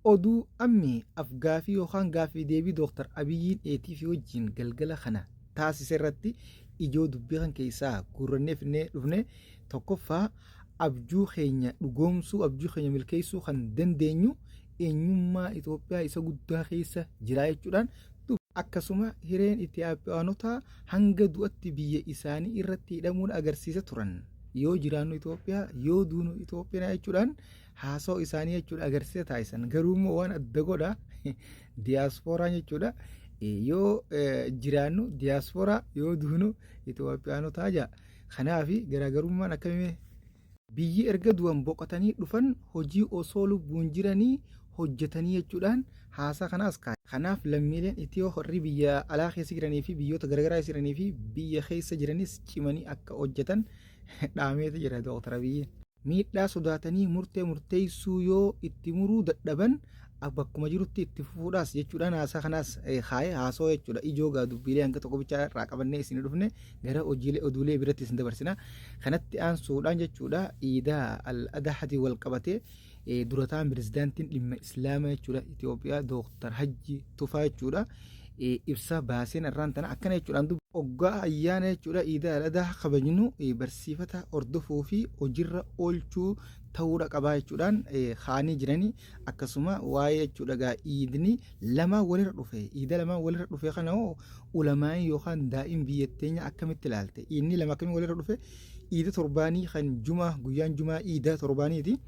Oduu ammi af-gaafii yookaan gaaffii deebii Dooktar Abiyyiin ATV wajjin galgala kana taasise irratti ijoo dubbii kan keessaa guurrannee finnee dhufne tokkoffaa abjuu keenya dhugoomsuu abjuu keenya milkeessuu kan dandeenyu eenyummaa Itoophiyaa isa guddaa keessa jira jechuudhaan akkasuma hireen Itiyoophiyaanotaa hanga du'atti biyya isaanii irratti hidhamuun agarsiisa turan. Yoo jiraannu Itoophiyaa yoo duunu Itoophiyaa jechuudhaan haasawaa isaanii jechuudha agarsiisa taasisan. Garuu immoo waan adda godha diyaaspooraan jechuudha yoo jiraannu diyaaspooraa yoo duunu Itoophiyaanotaa jaa. Kanaaf garaagarummaan akkamii biyyi erga du'an boqotanii dhufan hojii osoo lubbuun jiranii hojjetanii jechuudhaan haasaa kanaas kaa'e. Kanaaf lammiileen Itiyoo warri biyya alaa keessa jiranii fi biyyoota garaagaraa keessa jiranii fi biyya keessa jiranis cimanii akka hojjetan dhaameeti jira Dooktar Abiyyiin. Miidhaa sodaatanii murtee murteessuu yoo itti muruu dadhaban bakkuma jirutti itti fufuudhaas jechuudhaan haasaa kanaas kaa'ee haasoo jechuudha. Ijoo gaa dubbiilee hanga tokko bichaa irraa qabannee isin dhufne gara hojiilee oduulee biratti isin dabarsina. Kanatti aansuudhaan jechuudha iidaa al-adahaatiin wal qabatee durataan pirezidaantiin dhimma islaamaa jechuudha Itoophiyaa Dooktar Hajji Tufaa jechuudha ibsa baaseen irraan tana akkana jechuudhaan dubbi. Oggaa ayyaana jechuudha iidaa al-adaa kabajnu barsiifata hordofuu fi hojiirra oolchuu ta'uudha qabaa jechuudhaan kaa'anii jiranii akkasuma waa'ee jechuudha gaa iidni lamaan walirra dhufe iida lamaan walirra dhufe kana hoo ulamaa'in yookaan daa'im biyya teenya akkamitti ilaalte iidni lama akkamitti walirra dhufe iida torbaanii kan jumaa guyyaan jumaa iida torbaaniiti.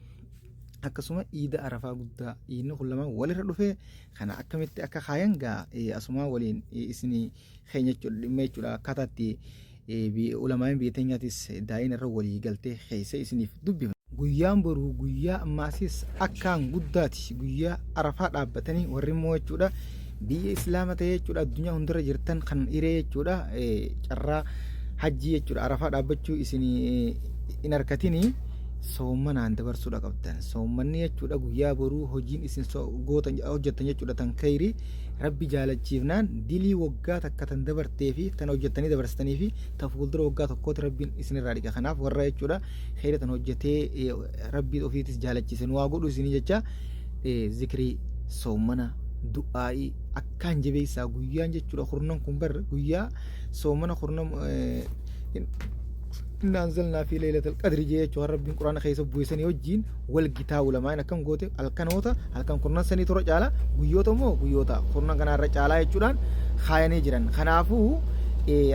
Akkasuma iida arafaa guddaa iidni kun lamaan walirra dhufe kana akkamitti akka kaayan gaa asumaa waliin isinii keenya jechuudha dhimma jechuudha akkaataa itti ulamaa'in biyya teenyaatis daa'in irra walii galtee keessa isiniif dubbifna. Guyyaan boruu guyyaa ammaasis akkaan guddaati guyyaa arafaa dhaabbatanii warri immoo jechuudha biyya islaama ta'ee jechuudha addunyaa hundarra jirtan kan hiree jechuudha carraa hajjii jechuudha arafaa dhaabbachuu isinii hin harkatinii soommanaan dabarsuudha qabdan soommanni jechuudha guyyaa boruu hojiin isin gootan hojjettan jechuudha tan kayrii rabbi jaalachiifnaan dilii waggaa takka tan dabartee fi tan hojjettanii dabarsitanii fi ta fuuldura waggaa tokkooti rabbiin isinirraa dhiqa kanaaf warra jechuudha kayrii tan hojjetee rabbii ofiitis jaalachiise nu waa godhu isinii jecha zikrii soommana du'aa'ii akkaan jabeessaa guyyaan jechuudha kurnan kun bar guyyaa soomana kurnan inna anzalnaa fi laylatal qadri jee jechuudha rabbiin quraana keessa bu'isanii wajjiin wal gitaa ulamaan akkam goote halkanoota halkan kurnan sanii tura caala guyyoota immoo guyyoota kurnan kanaa irra caalaa jechuudhaan kaayanii jiran kanaafuu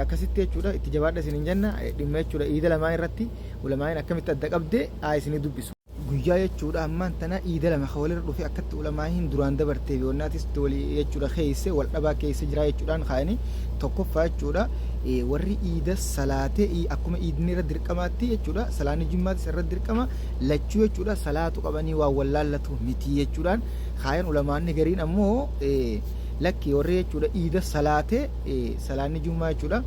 akkasitti jechuudha itti jabaadha isin hin jenna dhimma jechuudha iida lamaan irratti ulamaan akkamitti adda qabde haa isinii dubbisu. Guyyaa jechuudha ammaan tana iida lama ka walirra dhufe akkatti ulamaa'iin duraan dabartee fi wannaatis walii jechuudha keessa wal dhabaa keessa jira jechuudhaan kaa'anii tokkoffaa jechuudha warri iida salaatee akkuma iidni irra dirqamaatti jechuudha salaanni jummaatis irra dirqama lachuu jechuudha salaatu qabanii waan wallaallatu miti jechuudhaan kaayan ulamaanni gariin ammoo lakki warri jechuudha iida salaatee salaanni jummaa jechuudha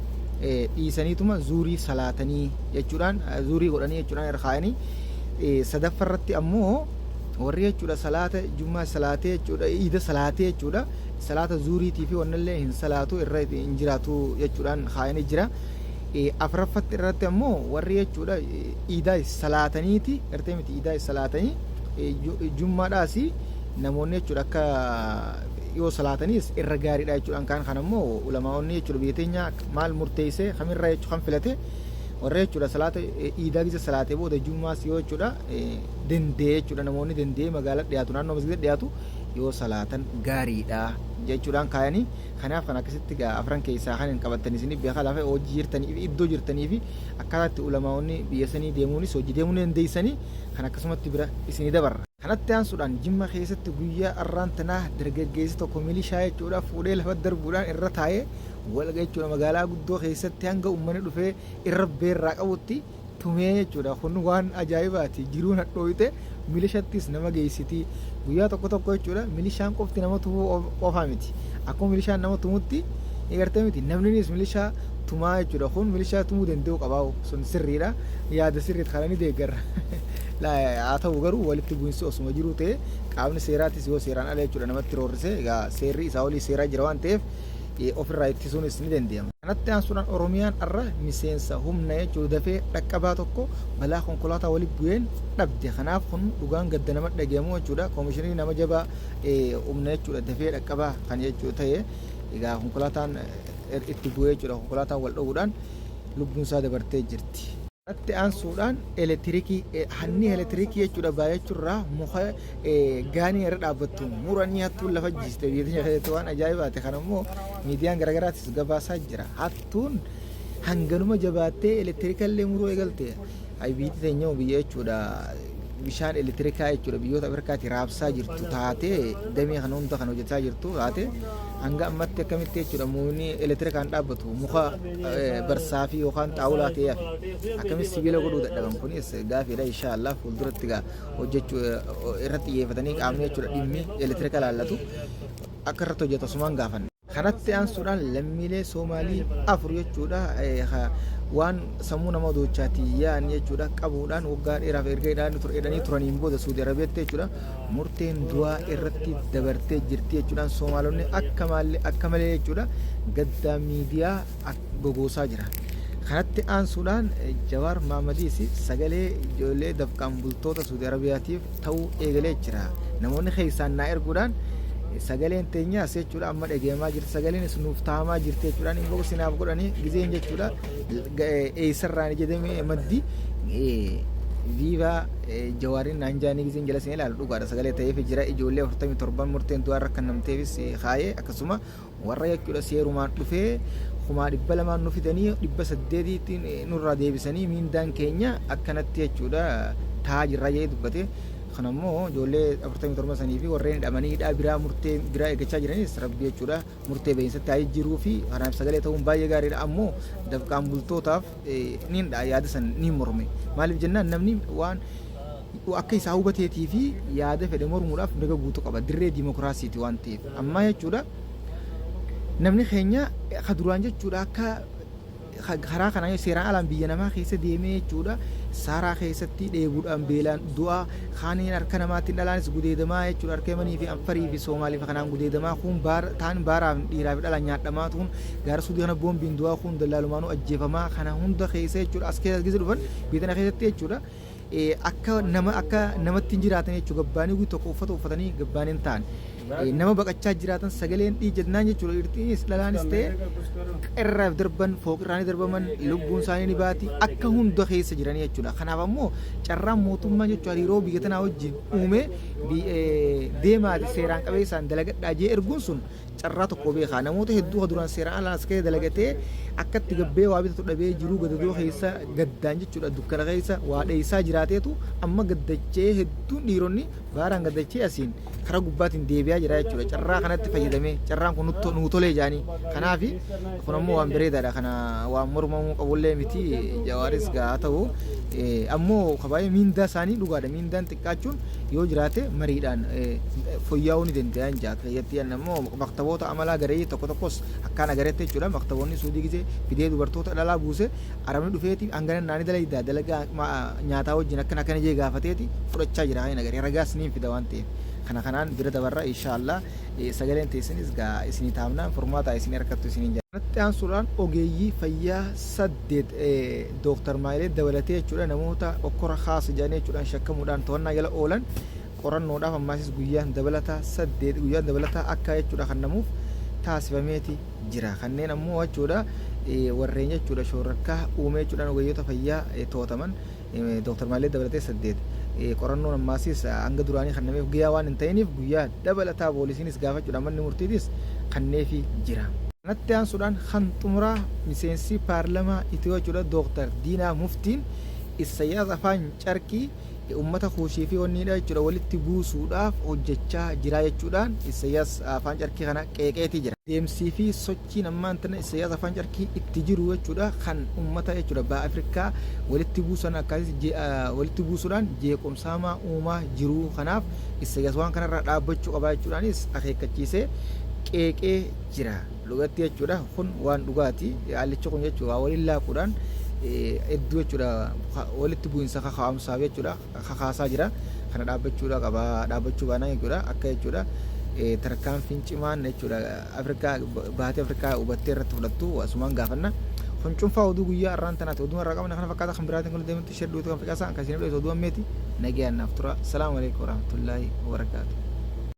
dhiisaniituma zuurii salaatanii jechuudhaan zuurii godhanii jechuudhaan irra kaayanii sadaffa irratti ammoo warri jechuudha salaata jummaa salaatee jechuudha iida salaatee jechuudha salaata zuuriitii fi wannallee hin salaatu irra hin jiraatu jechuudhaan kaayanii jira. Afraffatti irratti ammoo warri jechuudha iidaa salaataniiti gartee miti iidaa salaatanii jummaadhaas namoonni jechuudha akka yoo salaataniis irra gaariidha jechuudhaan kaan kan ammoo ulamaa'onni jechuudha biyya teenya maal murteessee kamirra jechuu kan filate warra jechuudha salaata iidaa gisa salaatee booda jummaas yoo jechuudha danda'ee jechuudha namoonni danda'ee magaalaa dhiyaatu naannoo masgida dhiyaatu yoo salaatan gaariidha jechuudhaan kaayanii kanaaf kan akkasitti gaa afran keessaa kan hin qabattan isin beekaa lafa hojii jirtanii fi iddoo jirtanii fi akkaataa itti ulamaa'onni biyya sanii deemuunis hojii deemuu ni dandeessanii kan akkasumatti bira isinii dabarra. Kanatti aansuudhaan Jimma keessatti guyyaa arraan tanaa dargaggeessi tokko milishaa jechuudha fuudhee lafa darbuudhaan irra taa'ee wal jechuudha magaalaa guddoo keessatti hanga uummanni dhufee irra beerraa qabutti tumee jechuudha. Kun waan ajaa'ibaati. Jiruun hadhooyte milishattis nama geessiti. Guyyaa tokko tokko jechuudha milishaan qofti nama tumuu qofaa miti. Akkuma milishaan nama tumutti ni gartee miti namninis milishaa tumaa jechuudha. Kun milishaa tumuu danda'u qabaa sun sirriidha. Yaada sirriit kana ni deeggarra. Haa ta'u garuu walitti bu'insi osuma jiruu ta'e qaamni seeraatis yoo seeraan ala jechuudha namatti roorrise egaa seerri isaa olii seeraa jira waan ta'eef Ofirraa ittisuunis ni danda'ama. Kanatti aansuudhaan Oromiyaan har'a miseensa humna jechuun dafee dhaqqabaa tokko balaa konkolaataa walitti bu'een dhabde. Kanaaf kun dhugaan gadda nama dhagahamu jechuudha. Koomishinii nama jabaa humna jechuudha dafee dhaqqabaa kan jechuu ta'e egaa konkolaataan itti bu'ee jechuudha. Konkolaataan wal dho'uudhaan lubbuun isaa dabartee jirti. Kanatti aansuudhaan elektirikii, hanni elektirikii jechuudha baay'achuurraa muka gaanii irra dhaabbattu muranii hattuun lafa jiiste biyya teenya keessatti waan ajaa'ibaati. Kana immoo miidiyaan garaagaraatis gabaasaa jira. Hattuun hanganuma jabaattee elektirika illee muruu eegalte. Biyyi teenya biyya jechuudha bishaan elektirikaa jechuudha biyyoota Afrikaatti raabsaa jirtu taatee, damee kana hunda kan hojjechaa jirtu taate, hanga ammatti akkamitti jechuudha mukni elektirikaan dhaabbatu muka barsaa fi yookaan xaawulaa ta'ee hafe, akkamitti sibiila godhuu dadhaban? Kunis gaafiidha. Inshaallah fuulduratti gaa hojjechuu irratti xiyyeeffatanii qaamni jechuudha dhimmi elektirika laallatu akka irratti hojjetu asumaan gaafanne. Kanatti aansuudhaan lammiilee Soomaalii 4 jechuudha waan sammuu nama dochaati yaa'an jechuudha qabuudhaan waggaa dheeraaf erga hidhanii turaniin booda Suudi Arabiyaatti jechuudha murteen du'aa irratti dabartee jirti jechuudhaan Soomaalonni akka malee akka malee jechuudha gaddaa miidiyaa gogoosaa jira. Kanatti aansuudhaan Jawaar Maamadiis sagalee ijoollee dafqaan bultoota Suudi Arabiyaatiif ta'uu eegalee jira. Namoonni keessaan naa erguudhaan sagaleen teenyaas jechuudha amma dhageemaa jirti, sagaleenis nuuf taamaa jirti jechuudhaan inbox naaf godhanii gizeen jechuudha eessarraan jedhamee maddi viivaa Jawaariin naan jaanii gizeen jala seenee ilaalu dhugaadha, sagalee ta'eef jira. Ijoollee 47 murteen du'aa irra kennamteefis kaayee, akkasuma warra jechuudha seerumaan dhufee 200,000 nu fidanii 800tti nurraa deebisanii miindaan keenya akkanatti jechuudha taa'aa jirra jedhee dubbate. Kana immoo ijoollee 47 sanii fi warreen hidhamanii hidhaa biraa murtee biraa eeggachaa jiranis rabbi jechuudha murtee beeksisatti haa jijjiiruu fi kanaaf sagalee ta'uun baay'ee gaariidha. Ammoo dafqaan bultootaaf niin dha yaada san niin morme. Maaliif jennaan, namni waan akka isaa hubateetii fi yaada fedhe mormuudhaaf mirga guutuu qaba, dirree dimokiraasiiti waan ta'eef. Ammaa jechuudha namni keenya ka duraan jechuudha akka karaa kanaan seeraan alaan biyya namaa keessa deemee jechuudha saaraa keessatti dheebuudhaan beelaan du'aa, kaaniin harka namaatiin dhalaanis gudeedamaa jechuudha, harka Yemanii fi Anfarii fi Soomaalii fi kanaan gudeedamaa, kun taan baaraaf dhiiraa fi dhalaan nyaadhamaa, tuun gaara Suudii kana boombiin du'aa, kun dallaalumaanuu ajjeefamaa, kana hunda keessa jechuudha as keessa gisa dhufan biyya tana keessatti jechuudha akka nama akka namatti hin jiraatan jechuudha. Gabbaanii guyyaa tokko uffata uffatanii gabbaanii hin ta'an nama baqachaa jiraatan. Sagaleen dhiijjannaan jechuudha dhirtiinis dhalaanis ta'e qirraaf darban, fooqirraanii darbaman, lubbuun isaanii ni baati, akka hunda keessa jiranii jechuudha. Kanaaf ammoo carraan mootummaa jechuudha hariiroo biyya tanaa wajjin uume deemaati seeraan qabeessaan dalagadhaa jee erguun sun carraa tokko beekaa. Namoota hedduu ka duraan seeraan alaa as keessa dalagatee akkatti gabbee waa bitatu dhabee jiruu gadadoo keessa gaddaan jechuudha dukkana keessa waa dheessaa jiraateetu amma gaddachee, hedduun dhiironni baaraan gaddachee asiin karaa gubbaatiin deebi'aa jira jechuudha. Carraa kanatti fayyadamee carraan kun nuu tolee jaanii. Kanaaf kun ammoo waan bareedaadha, kana waan mormamuu qabullee miti. Jawaaris gaa ta'u ammoo kabaayee miindaa isaanii dhugaadha, miindaan xiqqaachuun yoo jiraate mariidhaan fooyya'uu ni danda'an jaa keessatti. Ammoo maktaboota amalaa garee tokko tokkos akkaan agaretti jechuudha maktaboonni Suudii gisee fidee dubartoota dhalaa buuse arabni dhufeeti hangana naani dalaydaa dalagaa nyaataa wajjin akkana akkana jee gaafateeti fudhachaa jira. Kan agaree ragaas niin fida waan ta'eef kana kanaan bira dabarra. Inshaallah sagaleen teessanis gaa isinii taamnaan furmaata isinii harkattu isiniin jedha. Kanatti aansuudhaan ogeeyyii fayyaa 8 Dooktar Maayilee dabalatee jechuudha namoota okkora kaasa jedhanii jechuudhaan shakkamuudhaan to'annaa jala oolan qorannoodhaaf ammaasis guyyaan dabalataa 8 guyyaan dabalataa akka jechuudha kennamuuf taasifameeti jira. Kanneen ammoo jechuudha warreen jechuudha shoorarkaa uumee jechuudhaan ogeeyyota fayyaa to'ataman Dooktar Maayilee dabalatee 8 qorannoon ammaasis hanga duraanii kennameef guyyaa waan hin ta'iniif guyyaa dabalataa poolisiinis gaafachuudhaan manni murtiitis kenneefii jira. Kanatti aansuudhaan kan xumuraa miseensi paarlamaa Itiyoo jechuudha Dooktar Diinaa Muftiin Isayyaas afaan carqii ummata Kuushii fi wanniidha jechuudha walitti buusuudhaaf hojjechaa jira jechuudhaan Isayyaas afaan carqii kana qeeqeetii jira. Deemsii fi sochiin ammaan tana Isayyaas afaan carqii itti jiru jechuudha kan ummata jechuudha baha Afrikaa walitti buusan akkasii walitti buusuudhaan jeequmsa hamaa uumaa jiru. Kanaaf Isayyaas waan kanarraa dhaabbachuu qabaa jechuudhaanis akeekkachiisee qeeqee jira. Dhugatti jechuudha kun waan dhugaati. Haallichi kun jechuudha waliin laaquudhaan hedduu jechuudha walitti bu'insa kakaa'umsaaf jechuudha kakaasaa jira. Kana dhaabbachuudha qaba, dhaabbachuu baanaan jechuudha akka jechuudha Tarkaanfiin cimaan jechuudha Afrikaa baatee Afrikaa hubattee irratti fudhattu asumaan gaafanna. Kun cuunfaa oduu guyyaa har'aan tanaati. Oduu har'aa qabna kana fakkaata kan biraatiin kun deemtu share duutu kan facaasaa kan isin oduu ammeeti. Nagayaan naaf tura. Salaamu alaikum warahmatullaahi wabarakaatu.